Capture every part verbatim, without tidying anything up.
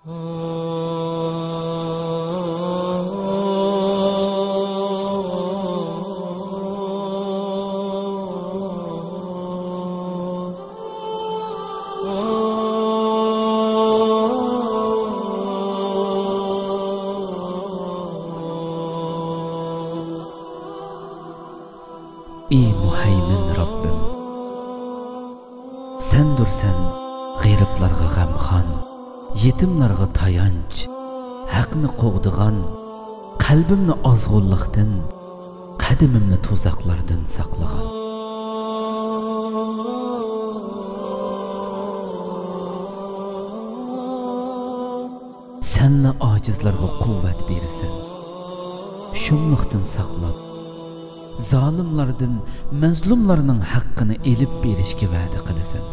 ئى مۇھەيمىن رەببىم! سەندۇرسەن غېرىبلارغا غەمخان، يېتىملارغا تايانچ، ھەقنى قوغدىغان، قەلبىمنى ئازغۇنلۇقتىن، قەدىمىمنى تۇزاقلاردىن ساقلىغان. سەنلا ئاجىزلارغا قۇۋۋەت بېرىسەن، شۇملۇقتىن ساقلاپ، زالىملاردىن مەزلۇملارنىڭ ھەققىنى ئېلىپ بېرىشكە ۋەدە قىلىسەن.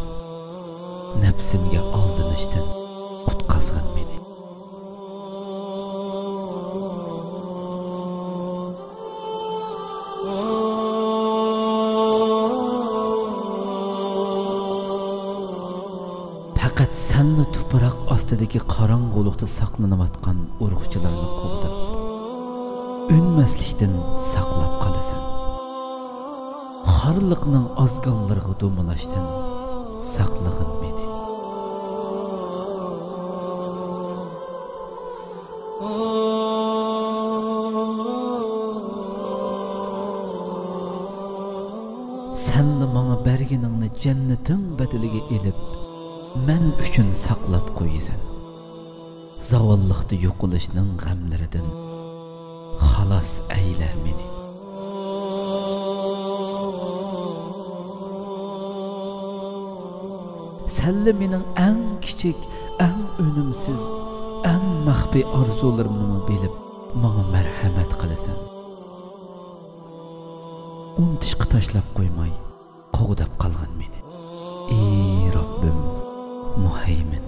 نەپسىمگە ئالدىنىشتىن قۇتقازغىن مېنى. پەقەت سەنلا تۇپراق ئاستىدىكى قاراڭغۇلۇقتا ساقلىنىۋاتقان ئۇرۇقچىلارنى قوغداپ، ئۈنمەسلىكتىن ساقلاپ قالىسەن. خارلىقنىڭ ئازگاللىرىغا دومىلاشتىن ساقلىغىن مېنى. سەنلا ماڭا بەرگىنىڭنى جەننىتىڭ بەدىلىگە ئېلىپ، مەن ئۈچۈن ساقلاپ قويىسەن. زاۋاللىقتا يوقىلىشنىڭ غەملىرىدىن خالاس ئەيلە مېنى. سەنلا مېنىڭ ئەڭ كىچىك، ئەڭ ئۈنۈمسىز، ئەڭ مەخپىي ئارزۇلىرىمنىمۇ بىلىپ، ماڭا مەرھەمەت قىلىسەن. ئۇنتۇشقا تاشلاپ قويماي، قوغداپ قالغىن مېنى. ئى رەببىم، مۇھەيمىن!